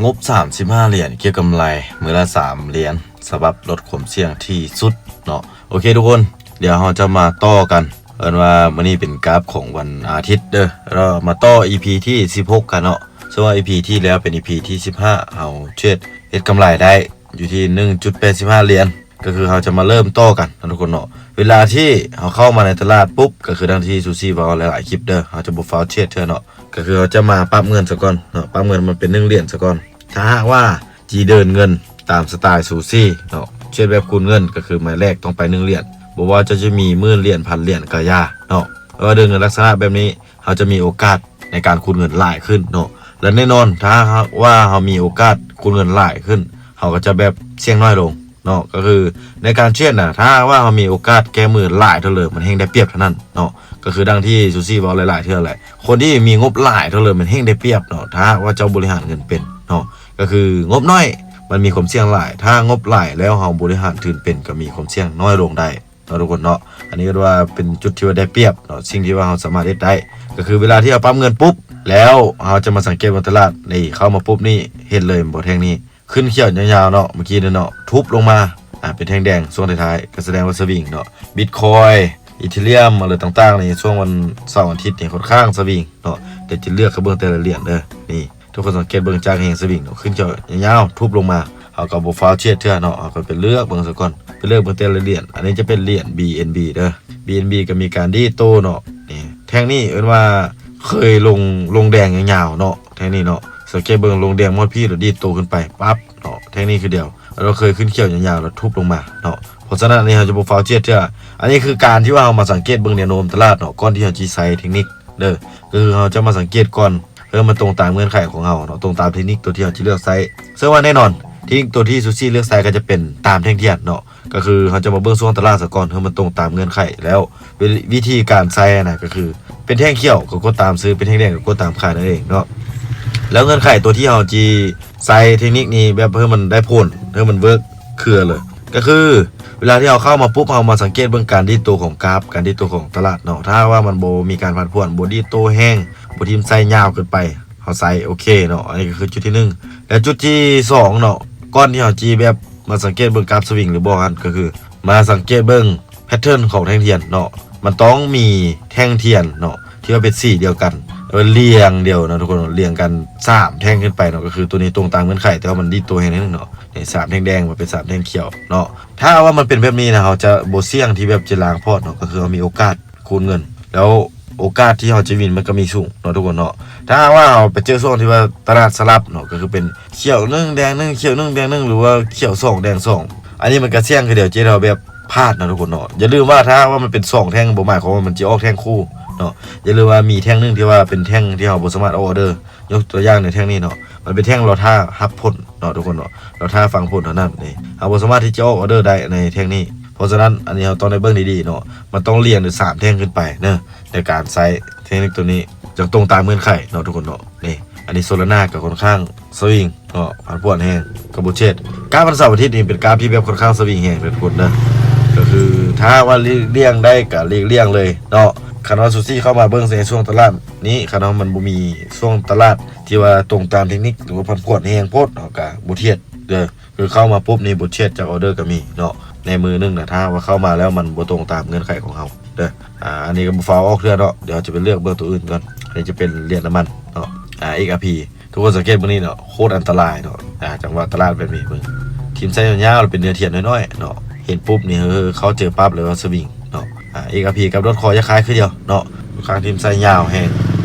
ງົບສາມສິບຫ້າຫຼຽນ ເກັບກຳໄລມື້ລະສາມຫຼຽນ ສຳລັບລົດຄວາມສ່ຽງທີ່ສຸດເນາະ. ໂອເຄທຸກຄົນ ດຽວເຮົາຈະມາຕໍ່ກັນ ເອີ້ນວ່າມື້ນີ້ເປັນກາຟຂອງວັນອາທິດເດີ ແລ້ວມາຕໍ່ອີພີທີສິບຫົກກັນເນາະ. ເຊິ່ງວ່າອີພີທີ່ແລ້ວເປັນອີພີທີສິບຫ້າ ເຮົາເທຣດເຮັດກຳໄລໄດ້ຢູ່ທີ່ໜຶ່ງຈຸດແປດສິບຫ້າຫຼຽນ ກໍຄືເຮົາຈະມາເລີ່ມຕໍ່ກັນເນາະທຸກຄົນເນາະ. ເວລາທີ່ເຮົາເຂົ້າມາໃນຕະຫຼາດປຸບ ກໍຄືດັ່ງທີ່ຊູຊີເວົ້າຫຼາຍໆຄລິບເດີ ເຮົາຈະບໍ່ຟ້າວເທຣດເທື່ອເນາະ ກໍຄືເຮົາຈະມາປັບເງິນສາກ່ອນເນາະ ປັບເງິນມັນເປັນໜຶ່ງຫຼຽນສາກ່ອນ. ຖ້າຫາກວ່າຈີເດີນເງິນຕາມສະໄຕຊູຊີເນາະ ເທຣດແບບຄູນເງິນ ກໍຄືໝາຍແລກຕ້ອງໄປໜຶ່ງຫຼຽນ ບໍ່ວ່າເຈົ້າຈະມີໝື່ນຫຼຽນ ພັນຫຼຽນກໍຢ່າເນາະ. ເພາະວ່າເດີນເງິນລັກສະນະແບບນີ້ ເຮົາຈະມີໂອກາດໃນການຄູນເງິນຫຼາຍຂຶ້ນເນາະ ແລະ ແນ່ນອນ ຖ້າຫາກວ່າເຮົາມີໂອກາດຄູນເງິນຫຼາຍຂຶ້ນ ເຮົາກໍຈະແບບສ່ຽງນ້ອຍລົງເນາະ. ກໍຄືໃນການເທຣດນະ ຖ້າຫາກວ່າເຮົາມີໂອກາດແກ້ມືຫຼາຍເທົ່າເລີ ມັນແຮ່ງໄດ້ປຽບເທົ່ານັ້ນເນາະ. ກໍຄືດັ່ງທີ່ຊູຊີເວົ້າຫຼາຍໆເທື່ອແຫຼະ ຄົນທີ່ມີງົບຫຼາຍເທົ່າເລີມັນແຮ່ງໄດ້ປຽບເນາະ ຖ້າຫາກວ່າເຈົ້າບໍລິຫານເງິນເປັນເນາະ. ກໍຄືງົບນ້ອຍມັນມີຄວາມສ່ຽງຫຼາຍ ຖ້າງົບຫຼາຍແລ້ວເຮົາບໍລິຫານທຶນເປັນ ກໍມີຄວາມສ່ຽງນ້ອຍລົງໄດ້ ເນາະທຸກຄົນເນາະ. ອັນນີ້ກໍວ່າເປັນຈຸດທີ່ວ່າໄດ້ປຽບເນາະ ສິ່ງທີ່ວ່າເຮົາສາມາດເຮັດໄດ້ ກໍຄືເວລາທີ່ເຮົາປັບເງິນປຸບ ແລ້ວເຮົາຈະມາສັງເກດວ່າຕະຫຼາດນີ້ ເຂົ້າມາປຸບນີ້ ເຫັນເລີຍບໍ່ ແທ່ງນີ້ຂຶ້ນຂຽວຍາວໆເນາະ ເມື່ອກີ້ນີ້ເນາະ ທຸບລົງມາ ອ່າ ເປັນແທ່ງແດງຊ່ວງທ້າຍໆ ກໍສະແດງວ່າສະວິງເນາະ. ບິດຄອຍ ອີເທີຣຽມ ອະໄລຕ່າງໆນີ້ ຊ່ວງວັນເສົາອາທິດນີ້ຄ່ອນຂ້າງສະວິງເນາະ ແຕ່ຈະເລືອກໃຫ້ເບິ່ງແຕ່ລະຫຼຽນເດີ ນີ້ ທຸກຄົນສັງເກດເບິ່ງຈາກແຮງສະວິງເນາະ ຂຶ້ນຂຽວຍາວໆ ທຸບລົງມາ ເຮົາກໍບໍ່ຟ້າວເທຣດເທື່ອເນາະ ເຮົາກໍໄປເລືອກເບິ່ງສາກ່ອນ ໄປເລືອກເບິ່ງແຕ່ລະຫຼຽນ. ອັນນີ້ຈະເປັນຫຼຽນບີເອັນບີເດີ ບີເອັນບີກໍມີການດີດໂຕເນາະ ນີ້ ແທ່ງນີ້ເອີ້ນວ່າເຄີຍລົງ ລົງແດງຍາວໆເນາະ ແທ່ງນີ້ເນາະ ສັງເກດເບິ່ງລົງແດງຮອດພີ້ ແລ້ວດີດໂຕຂຶ້ນໄປປັບເນາະ ແທ່ງນີ້ຄືດຽວ ແລ້ວເຄີຍຂຶ້ນຂຽວຍາວໆ ແລ້ວທຸບລົງມາເນາະ. ເພາະສະນັ້ນ ອັນນີ້ເຮົາຈະບໍ່ຟ້າວເທຣດເທື່ອ ອັນນີ້ຄືການທີ່ວ່າເຮົາມາສັງເກດເບິ່ງແນວໂນ້ມຕະຫຼາດເນາະ ກ່ອນທີ່ເຮົາຈະໃສ່ເທັກນິກເດີ ກໍຄືເຮົາຈະມາສັງເກດກ່ອນ ເພື່ອມັນຕົງຕາມເງື່ອນໄຂຂອງເຮົາເນາະ ຕົງຕາມເທັກນິກຕົວທີ່ເຮົາຈະເລືອກໃຊ້. ເຊິ່ງວ່າແນ່ນອນ ເທັກນິກຕົວທີ່ຊູຊີເລືອກໃຊ້ກໍຈະເປັນຕາມແທ່ງທຽນເນາະ ກໍຄືເຮົາຈະມາເບິ່ງຊ່ວງຕະຫຼາດສາກ່ອນ ເພື່ອມັນຕົງຕາມເງື່ອນໄຂ ແລ້ວວິ ວິທີການໃຊ້ນະ ກໍຄືເປັນແທ່ງຂຽວກໍກົດຕາມຊື້ ເປັນແທ່ງແດງກໍກົດຕາມຂາຍນັ້ນເອງເນາະ. ແລ້ວເງື່ອນໄຂຕົວທີ່ເຮົາຈະໃຊ້ເທັກນິກນີ້ແບບເພື່ອມັນໄດ້ຜົນ ເພື່ອມັນເວີກຄືເລີຍ ກໍຄືເວລາທີ່ເຮົາເຂົ້າມາປຸບ ເຮົາມາສັງເກດເບິ່ງການດີດໂຕຂອງກາຟ ການດີດໂຕຂອງຕະຫຼາດເນາະ ຖ້າວ່າມັນບໍ່ມີການຜັນຜວນ ບໍ່ດີດໂຕແຮງ ບໍ່ຖິ້ມໄສ້ຍາວເກີນໄປ ເຮົາໃສ່ໂອເຄເນາະ. ອັນນີ້ກໍຄືຈຸດທີໜຶ່ງ ແລະ ຈຸດທີສອງເນາະ ກ່ອນທີ່ເຮົາຈະແບບມາສັງເກດເບິ່ງກາຟສະວິງຫຼືບໍ່ຫັ້ນ ກໍຄືມາສັງເກດເບິ່ງແພັດເທີນຂອງແທ່ງທຽນເນາະ ມັນຕ້ອງມີແທ່ງທຽນເນາະ ທີ່ວ່າເປັນສີດຽວກັນ ແລ້ວລຽງດຽວເນາະທຸກຄົນເນາະ ລຽງກັນສາມແທ່ງຂຶ້ນໄປເນາະ ກໍຄືຕົວນີ້ຕົງຕາມເງື່ອນໄຂ ແຕ່ວ່າມັນດີດໂຕແຮງໜ້ອຍໜຶ່ງເນາະ ນີ້ສາມແທ່ງແດງມາເປັນສາມແທ່ງຂຽວເນາະ. ຖ້າຫາກວ່າມັນເປັນແບບນີ້ນະ ເຮົາຈະບໍ່ສ່ຽງທີ່ແບບຈະລ້າງພອດເນາະ ກໍຄືເຮົາມີໂອກາດ ຄູນເງິນ ແລ້ວໂອກາດທີ່ເຮົາຈະວິນມັນກໍມີສູງເນາະທຸກຄົນເນາະ. ຖ້າຫາກວ່າເຮົາໄປເຈີຊ່ວງທີ່ວ່າຕະຫຼາດສະຫຼັບເນາະ ກໍຄືເປັນຂຽວໜຶ່ງແດງໜຶ່ງ ຂຽວໜຶ່ງແດງໜຶ່ງ ຫຼືວ່າຂຽວສອງແດງສອງ ອັນນີ້ມັນກໍສ່ຽງຄືດຽວ ເຈັດເຮົາແບບພາດເນາະທຸກຄົນເນາະ. ຢ່າລືມວ່າຖ້າຫາກວ່າມັນເປັນສອງແທ່ງ ບໍ່ໝາຍຄວາມວ່າມັນຈະອອກແທ່ງຄູ່ເນາະ. ຢ່າລືມວ່າມີແທ່ງໜຶ່ງທີ່ວ່າເປັນແທ່ງທີ່ເຮົາບໍ່ສາມາດອອກອອເດີ ຍົກຕົວຢ່າງໃນແທ່ງນີ້ເນາະ ມັນເປັນແທ່ງລໍຖ້າຮັບຜົນເນາະທຸກຄົນເນາະ ລໍຖ້າຟັງຜົນເທົ່ານັ້ນນີ້ ເຮົາບໍ່ສາມາດທີ່ຈະອອກອອເດີໄດ້ໃນແທ່ງນີ້. ເພາະສະນັ້ນ ອັນນີ້ເຮົາຕ້ອງໄດ້ເບິ່ງດີໆເນາະ ມັນຕ້ອງລຽງໄດ້ສາມແທ່ງຂຶ້ນໄປເນາະ ໃນການໃຊ້ເທັກນິກຕົວນີ້ ຈັ່ງຕົງຕາມເງື່ອນໄຂເນາະທຸກຄົນເນາະ. ນີ້ ອັນນີ້ໂຊລານາກໍຄ່ອນຂ້າງສະວິງເນາະ ຜັນຜວນແຮງ ກໍບໍ່ເທຣດ. ກາຟວັນເສົາອາທິດນີ້ເປັນກາຟທີ່ແບບຄ່ອນຂ້າງສະວິງແຮງເດີທຸກຄົນເດີ ກໍຄືຖ້າຫາກວ່າຫຼີກລ່ຽງໄດ້ກໍຫຼີກລ່ຽງເລີຍເນາະ. ຄັນວ່າຊູຊີເຂົ້າມາເບິ່ງໃນຊ່ວງຕະຫຼາດນີ້ ຄັນວ່າມັນບໍ່ມີຊ່ວງຕະຫຼາດ ທີ່ວ່າຕົງຕາມເທັກນິກ ຫຼືວ່າຜັນຜວນແຮງໂພດ ເຮົາກະບໍ່ເທຣດເດີ. ຄືເຂົ້າມາປຸບນີ້ບໍ່ເທຣດຈັກອອເດີກໍມີເນາະ ໃນມື້ໜຶ່ງນະ. ຖ້າຫາກວ່າເຂົ້າມາແລ້ວມັນບໍ່ຕົງຕາມເງື່ອນໄຂຂອງເຮົາເດີ ອາ ອັນນີ້ກໍບໍ່ຟ້າວອອກເທື່ອເນາະ ດຽວເຮົາຈະໄປເລືອກເບິ່ງຕົວອື່ນກ່ອນ. ອັນນີ້ຈະເປັນຫຼຽນນ້ຳມັນເນາະ ອາ ເອັກອາພີ ທຸກຄົນສັງເກດເບິ່ງນີ້ເນາະ ໂຄດອັນຕະລາຍເນາະ. ອາ ຈັງຫວະຕະຫຼາດແບບນີ້ເບິ່ງ ຖິ້ມໄສ້ຍາວໆ ເປັນເນື້ອທຽນນ້ອຍໆເນາະ ເຫັນປຸບນີ້ ເອີ ເຂົ້າເຈີປັບເລີຍວ່າສະວິງເນາະ. ອາ ເອັກອາພີ ກັບດອດຄອຍຄ້າຍໆຄືດຽວເນາະ ຂ້າງຖິ້ມໄສ້ຍາວແຮງ.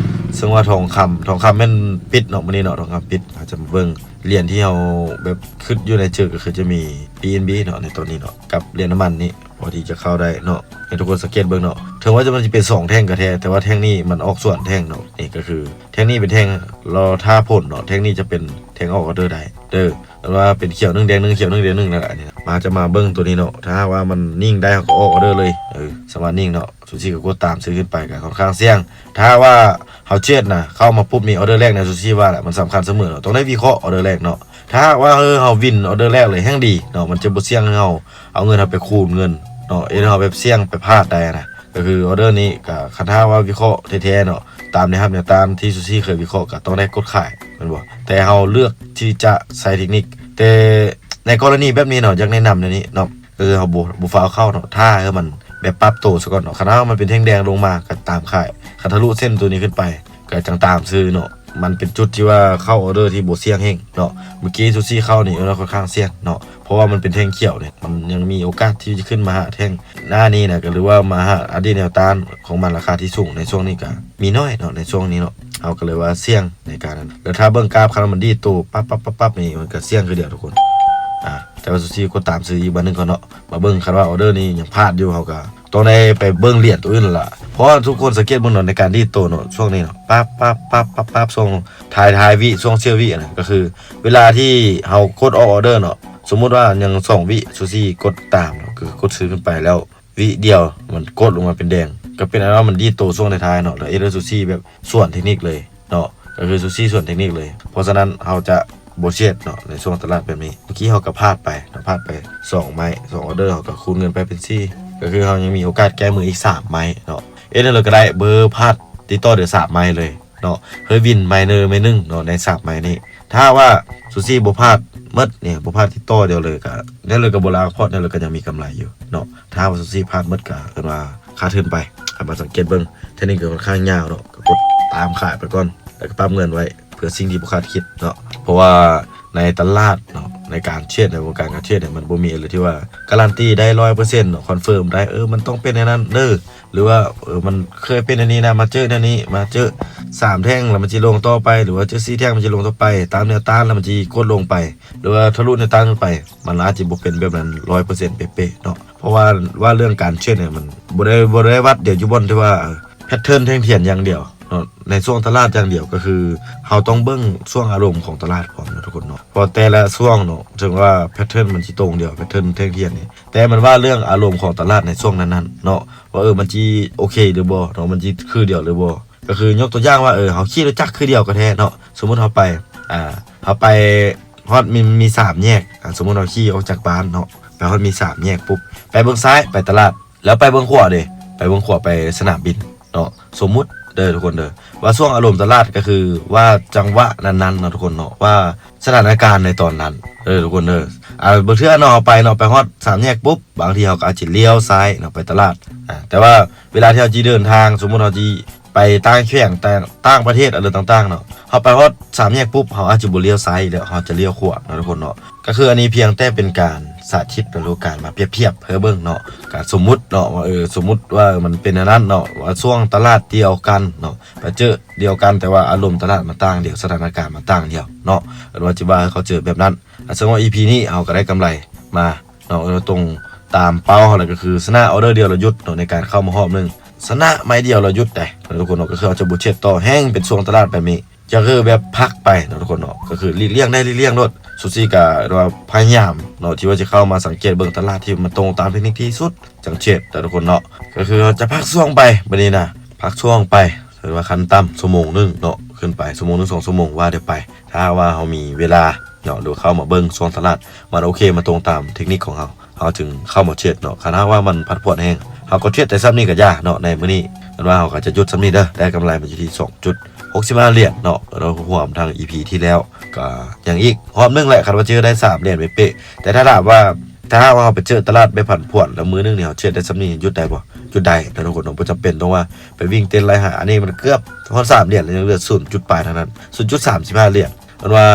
ເຊິ່ງວ່າທອງຄຳ ທອງຄຳແມ່ນປິດເນາະ ມື້ນີ້ເນາະ ທອງຄຳປິດ. ເຮົາຈະມາເບິ່ງຫຼຽນທີ່ເຮົາແບບຄິດຢູ່ໃນເຈີ ກໍຄືຈະມີບີເອັນບີເນາະ ໃນຕອນນີ້ເນາະ ກັບຫຼຽນນ້ຳມັນນີ້ ພໍທີ່ຈະເຂົ້າໄດ້ເນາະ. ໃຫ້ທຸກຄົນສັງເກດເບິ່ງເນາະ ເຖິງວ່າຈະ ມັນຈະເປັນສອງແທ່ງກໍແທ້ ແຕ່ວ່າແທ່ງນີ້ມັນອອກສວນແທ່ງເນາະ. ນີ້ກໍຄືແທ່ງນີ້ເປັນແທ່ງລໍຖ້າຜົນເນາະ ແທ່ງນີ້ຈະເປັນແທ່ງອອກອອເດີໄດ້ເດີ ແຕ່ວ່າເປັນຂຽວໜຶ່ງແດງໜຶ່ງ ຂຽວໜຶ່ງແດງໜຶ່ງ ແລ້ວກໍອັນນີ້ນະ. ມາ ຈະມາເບິ່ງຕົວນີ້ເນາະ ຖ້າຫາກວ່າມັນນິ່ງໄດ້ ເຮົາກໍອອກອອເດີເລີຍ ເອີ ສາມາດນິ່ງເນາະ. ຊູຊີກໍກົດຕາມຊື້ຂຶ້ນໄປ ກໍຄ່ອນຂ້າງສ່ຽງ. ຖ້າຫາກວ່າເຮົາເທຣດນະ ເຂົ້າມາປຸບນີ້ ອອເດີແລກນະ ຊູຊີວ່າແຫຼະ ມັນສຳຄັນສະເໝີເນາະ ຕ້ອງໄດ້ວິເຄາະອອເດີແລກເນາະ. ຖ້າຫາກວ່າ ເອີ ເຮົາວິນອອເດີແລກເລີຍແຮ່ງດີເນາະ ມັນຈະບໍ່ສ່ຽງໃຫ້ເຮົາເອົາເງິນເຮົາໄປຄູນເງິນເນາະ ເຮັດໃຫ້ເຮົາແບບສ່ຽງໄປພາດໄດ້ນະ. ກໍຄືອອເດີນີ້ກໍ ຄັນຖ້າວ່າວິເຄາະແທ້ໆເນາະ ຕາມແນວຮັບແນວຕ້ານທີ່ຊູຊີເຄີຍວິເຄາະ ກໍຕ້ອງໄດ້ກົດຂາຍແມ່ນບໍ່? ແຕ່ເຮົາເລືອກທີ່ຈະໃຊ້ເທັກນິກ ແຕ່ໃນກໍລະນີແບບນີ້ເນາະ ຢາກແນະນຳແນວນີ້ເນາະ ກໍຄືເຮົາບໍ່ ບໍ່ຟ້າວເຂົ້າເນາະ ຖ້າໃຫ້ມັນແບບປັບໂຕຊະກ່ອນເນາະ. ຄັນວ່າມັນເປັນແທ່ງແດງລົງມາ ກໍຕາມຂາຍ ຄັນທະລຸເສັ້ນໂຕນີ້ຂຶ້ນໄປ ກໍຈັ່ງຕາມຊື້ເນາະ. ມັນເປັນຈຸດທີ່ວ່າເຂົ້າອໍເດີທີ່ບໍ່ສ່ຽງແຮງເນາະ. ເມື່ອກີ້ຊູຊີເຂົ້ານີ້ ເອີ ເນາະ ຂ້ອນຂ້າງສ່ຽງເນາະ ເພາະວ່າມັນເປັນແທ່ງຂຽວນີ້ ມັນຍັງມີໂອກາດທີ່ຈະຂຶ້ນມາຫາແທ່ງໜ້ານີ້ນະ ກໍ ຫຼືວ່າມາຫາອະດີດແນວຕ້ານຂອງມັນ ລາຄາທີ່ສູງໃນຊ່ວງນີ້ກໍມີໜ້ອຍເນາະ ໃນຊ່ວງນີ້ເນາະ. ເຮົາກໍເລີຍວ່າສ່ຽງໃນການນັ້ນ ແລ້ວຖ້າເບິ່ງກາບ ຄັນວ່າມັນດີດໂຕປັບໆໆໆນີ້ ມັນກໍສ່ຽງຄືດຽວທຸກຄົນ. ອາ ແຕ່ວ່າຊູຊີກໍຕາມຊື້ອີກບາດໜຶ່ງກ່ອນເນາະ. ມາເບິ່ງ ຄັນວ່າອໍເດີນີ້ຍັງພາດຢູ່ ເຮົາກໍຕ້ອງໄດ້ໄປເບິ່ງຫຼຽນໂຕອື່ນລະ ເພາະວ່າທຸກຄົນສັງເກດເບິ່ງເນາະ ໃນການດີດໂຕເນາະ ຊ່ວງນີ້ເນາະ ປັບໆໆໆ ຊ່ວງທ້າຍໆວິ ຊ່ວງເຊຍວິນະ ກໍຄືເວລາທີ່ເຮົາກົດອອກອໍເດີເນາະ ສົມມຸດວ່າຍັງສອງວິ ຊູຊີກົດຕາມເນາະ ກໍຄືກົດຊື້ຂຶ້ນໄປ ແລ້ວວິດຽວມັນກົດລົງມາເປັນແດງ ກໍເປັນອັນວ່າມັນດີດໂຕຊ່ວງທ້າຍໆເນາະ ແລ້ວເຮັດໃຫ້ຊູຊີແບບສວນເທັກນິກເລີຍເນາະ ກໍຄືຊູຊີສວນເທັກນິກເລີຍ. ເພາະສະນັ້ນເຮົາຈະ ບໍ່ເທຣດເນາະ ໃນຊ່ວງຕະຫຼາດແບບນີ້. ເມື່ອກີ້ເຮົາກໍພາດໄປເນາະ ພາດໄປສອງໄມ້ ສອງອໍເດີ ເຮົາກໍຄູນເງິນໄປເປັນສີ່ ກໍຄືເຮົາຍັງມີໂອກາດແກ້ມືອີກສາມໄມ້ເນາະ. ເຮັດແນວໃດກໍໄດ້ ເບີພາດຕິດຕໍ່ເດີສາມໄມ້ເລີຍເນາະ ເຮີຍວິນໄມ້ເນີໄມ້ໜຶ່ງເນາະ ໃນສາມໄມ້ນີ້. ຖ້າຫາກວ່າຊູຊີບໍ່ພາດໝົດນີ້ ບໍ່ພາດຕິດຕໍ່ດຽວເລີຍ ກໍແນວໃດກໍບໍ່ລາກພອດ ແນວໃດກໍຍັງມີກຳໄລຢູ່ເນາະ. ຖ້າຫາກວ່າຊູຊີພາດໝົດ ກໍເອີ້ນວ່າຂາດທຶນໄປ. ໃຫ້ມາສັງເກດເບິ່ງ ເທກນິກກໍຂ້ອນຂ້າງຍາວເນາະ ກໍກົດຕາມຂາຍໄປກ່ອນ ແລ້ວກໍປັບເງິນໄວ້ ເພື່ອສິ່ງທີ່ບໍ່ຄາດຄິດເນາະ. ເພາະວ່າໃນຕະຫຼາດເນາະ ໃນການເທຣດ ໃນວົງການການເທຣດນີ້ ມັນບໍ່ມີເລື່ອງທີ່ວ່າກາລັນຕີໄດ້ຮ້ອຍເປີເຊັນເນາະ ຄອນເຟີມໄດ້ ເອີ ມັນຕ້ອງເປັນແນວນັ້ນເດີ ຫຼືວ່າ ເອີ ມັນເຄີຍເປັນແນວນີ້ນະ ມາເຈີແນວນີ້ ມາເຈີສາມແທ່ງແລ້ວມັນຊິລົງຕໍ່ໄປ ຫຼືວ່າເຈີສີ່ແທ່ງມັນຊິລົງຕໍ່ໄປ ຕາມແນວຕ້ານແລ້ວມັນຊິກົດລົງໄປ ຫຼືວ່າທະລຸແນວຕ້ານຂຶ້ນໄປ ມັນອາດຈະບໍ່ເປັນແບບນັ້ນຮ້ອຍເປີເຊັນເປະໆເນາະ. ເພາະວ່າ ວ່າເລື່ອງການເທຣດນີ້ ມັນບໍ່ໄດ້ ບໍ່ໄດ້ວັດດຽວຢູ່ບ່ອນທີ່ວ່າ ແພັດເທີນແທ່ງທຽນຢ່າງດຽວເນາະ ໃນຊ່ວງຕະຫຼາດຢ່າງດຽວ ກໍຄືເຮົາຕ້ອງເບິ່ງຊ່ວງອາລົມຂອງຕະຫຼາດພ້ອມເນາະທຸກຄົນເນາະ. ເພາະແຕ່ລະຊ່ວງເນາະ ເຖິງວ່າແພັດເທີນມັນຊິຕົງດຽວ ແພັດເທີນແທ່ງທຽນນີ້ ແຕ່ມັນວ່າເລື່ອງອາລົມຂອງຕະຫຼາດໃນຊ່ວງນັ້ນໆເນາະ ວ່າ ເອີ ມັນຊິໂອເຄຫຼືບໍ່ເນາະ ມັນຊິຄືດຽວຫຼືບໍ່. ກໍຄືຍົກຕົວຢ່າງວ່າ ເອີ ເຮົາຂີ່ລົດຈັກຄືດຽວກໍແທ້ເນາະ ສົມມຸດເຮົາໄປ ອ່າ ເຮົາໄປຮອດມີ ມີສາມແຍກ ອ່າ ສົມມຸດເຮົາຂີ່ອອກຈາກບ້ານເນາະ ໄປຮອດມີສາມແຍກປຸບ ໄປເບິ່ງຊ້າຍໄປຕະຫຼາດ ແລ້ວໄປເບິ່ງຂວາເດ້ ໄປເບິ່ງຂວາໄປສະໜາມບິນເນາະ ສົມມຸດເດີທຸກຄົນເດີ ວ່າຊ່ວງອາລົມຕະຫຼາດ ກໍຄືວ່າຈັງຫວະນັ້ນໆເນາະທຸກຄົນເນາະ ວ່າສະຖານະການໃນຕອນນັ້ນເດີທຸກຄົນເດີ. ອ່າ ບາງເທື່ອເນາະ ເຮົາໄປເນາະ ໄປຮອດສາມແຍກປຸບ ບາງທີເຮົາກໍອາດຈະລ້ຽວຊ້າຍເນາະ ໄປຕະຫຼາດ ອ່າ ແຕ່ວ່າເວລາທີ່ເຮົາຊິເດີນທາງ ສົມມຸດເຮົາຊິ ໄປຕ່າງແຂວງ ຕ່າງ ຕ່າງປະເທດ ອະໄລຕ່າງໆເນາະ ເຮົາໄປຮອດສາມແຍກປຸບ ເຮົາອາດຈະບໍ່ລ້ຽວຊ້າຍແລ້ວ ເຮົາຈະລ້ຽວຂວາເນາະທຸກຄົນເນາະ. ກໍຄືອັນນີ້ພຽງແຕ່ເປັນການສາທິດ ຫຼືການມາປຽບທຽບໃຫ້ເບິ່ງເນາະ ການສົມມຸດເນາະ ວ່າ ເອີ ສົມມຸດວ່າມັນເປັນແນວນັ້ນເນາະ ວ່າຊ່ວງຕະຫຼາດດຽວກັນເນາະ ໄປເຈີດຽວກັນ ແຕ່ວ່າອາລົມຕະຫຼາດມັນຕ່າງດຽວ ສະຖານະການມັນຕ່າງດຽວເນາະ ເອີ້ນວ່າຊິວ່າໃຫ້ເຂົ້າໃຈແບບນັ້ນ. ອ່າ ເຊິ່ງວ່າອີພີນີ້ເຮົາກໍໄດ້ກຳໄລມາ ເນາະ ເອີ ຕົງຕາມເປົ້າເຮົາແຫຼະ ກໍຄືຊະນະອໍເດີດຽວແລ້ວຢຸດເນາະ ໃນການເຂົ້າມາຮອບໜຶ່ງ ຊະນະໄມ້ດຽວແລ້ວຢຸດໄດ໋ເນາະທຸກຄົນເນາະ. ກໍຄືເຮົາຈະບໍ່ເທຣດຕໍ່ແຮງເປັນຊ່ວງຕະຫຼາດແບບນີ້ ກໍຄືແບບພັກໄປເນາະທຸກຄົນເນາະ ກໍຄືຫຼີກລ່ຽງໄດ້ຫຼີກລ່ຽງໂລດ. ຊູຊີກໍວ່າພະຍາຍາມເນາະ ທີ່ວ່າຈະເຂົ້າມາສັງເກດເບິ່ງຕະຫຼາດທີ່ມັນຕົງຕາມເທັກນິກທີ່ສຸດ ຈັ່ງເທຣດເນາະທຸກຄົນເນາະ. ກໍຄືເຮົາຈະພັກຊ່ວງໄປບັດນີ້ນະ ພັກຊ່ວງໄປ ຖືວ່າຂັ້ນຕ່ຳຊົ່ວໂມງໜຶ່ງເນາະ ຂຶ້ນໄປຊົ່ວໂມງໜຶ່ງ ສອງຊົ່ວໂມງວ່າໄດ້ໄປ. ຖ້າຫາກວ່າເຮົາມີເວລາເນາະ ຫຼືເຂົ້າມາເບິ່ງຊ່ວງຕະຫຼາດ ມັນໂອເຄ ມັນຕົງຕາມເທັກນິກຂອງເຮົາ ເຮົາຈຶ່ງເຂົ້າມາເທຣດເນາະ. ຄັນຫາກວ່າມັນຜັນຜວນແຮງ ເຮົາກໍເທຣດແຕ່ສ່ຳນີ້ກໍຢ່າເນາະ ໃນມື້ນີ້. ແຕ່ວ່າເຮົາກໍຈະຢຸດສ່ຳນີ້ເດີ ໄດ້ກຳໄລມາຢູ່ທີ່ສອງຈຸດຫົກສິບຫ້າຫຼຽນເນາະ ແລ້ວຮວມທັງອີພີທີ່ແລ້ວ ກໍຍັງອີກຮອບໜຶ່ງແຫຼະ ຄັນວ່າເຈີໄດ້ສາມຫຼຽນເປະໆ. ແຕ່ຖ້າຖາມວ່າ ຖ້າຫາກວ່າເຮົາໄປເຈີຕະຫຼາດແບບຜັນຜວນ ແລ້ວມື້ໜຶ່ງນີ້ເຮົາເທຣດໄດ້ສ່ຳນີ້ ຢຸດໄດ້ບໍ່? ຢຸດໄດ້ເນາະທຸກຄົນເນາະ ບໍ່ຈຳເປັນຕ້ອງວ່າໄປວິ່ງເຕັ້ນໄລ່ຫາ. ອັນນີ້ມັນເກືອບຮອດສາມຫຼຽນແລ້ວ ຍັງເຫຼືອສູນຈຸດປາຍເທົ່ານັ້ນ ສູນຈຸດສາມສິບຫ້າຫຼຽນ. ເພິ່ນວ່າ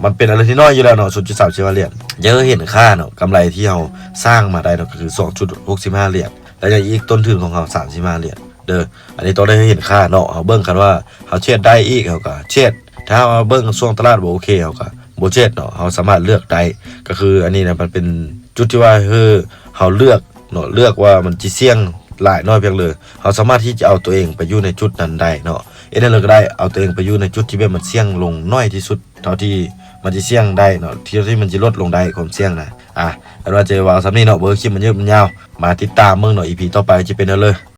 ມັນເປັນອະໄລທີ່ນ້ອຍຢູ່ແລ້ວເນາະ ສູນຈຸດສາມສິບຫ້າຫຼຽນ. ຢ່າໃຫ້ເຫັນຄ່າເນາະ ກຳໄລທີ່ເຮົາສ້າງມາໄດ້ເນາະ ກໍຄືສອງຈຸດຫົກສິບຫ້າຫຼຽນ ແລ້ວຍັງອີກຕົ້ນທຶນຂອງເຮົາສາມສິບຫ້າຫຼຽນເດີ. ອັນນີ້ຕ້ອງໄດ້ໃຫ້ເຫັນຄ່າເນາະ. ເຮົາເບິ່ງຄັນວ່າເຮົາເທຣດໄດ້ອີກ ເຮົາກໍເທຣດ. ຖ້າເຮົາເບິ່ງຊ່ວງຕະຫຼາດບໍ່ໂອເຄ ເຮົາກໍບໍ່ເທຣດເນາະ. ເຮົາສາມາດເລືອກໄດ້ ກໍຄືອັນນີ້ນະ ມັນເປັນຈຸດທີ່ວ່າ ເອີ ເຮົາເລືອກເນາະ ເລືອກວ່າມັນຊິສ່ຽງຫຼາຍນ້ອຍພຽງໃດ. ເຮົາສາມາດທີ່ຈະເອົາຕົວເອງໄປຢູ່ໃນຈຸດນັ້ນໄດ້ເນາະ ເຮັດແນວໃດກໍໄດ້ ເອົາຕົວເອງໄປຢູ່ໃນຈຸດທີ່ແບບມັນສ່ຽງລົງໜ້ອຍທີ່ສຸດ ເທົ່າທີ່ມັນຊິສ່ຽງໄດ້ເນາະ ເທົ່າທີ່ມັນຊິລົດລົງໄດ້ຄວາມສ່ຽງນະ. ອ່າ ອັນວ່າຈະເວົ້າສ່ຳນີ້ເນາະ ບໍ່ໃຫ້ຄລິບມັນຍືດມັນຍາວ ມາຕິດຕາມເບິ່ງເນາະ ອີພີຕໍ່ໄປຈະເປັນແນວໃດ.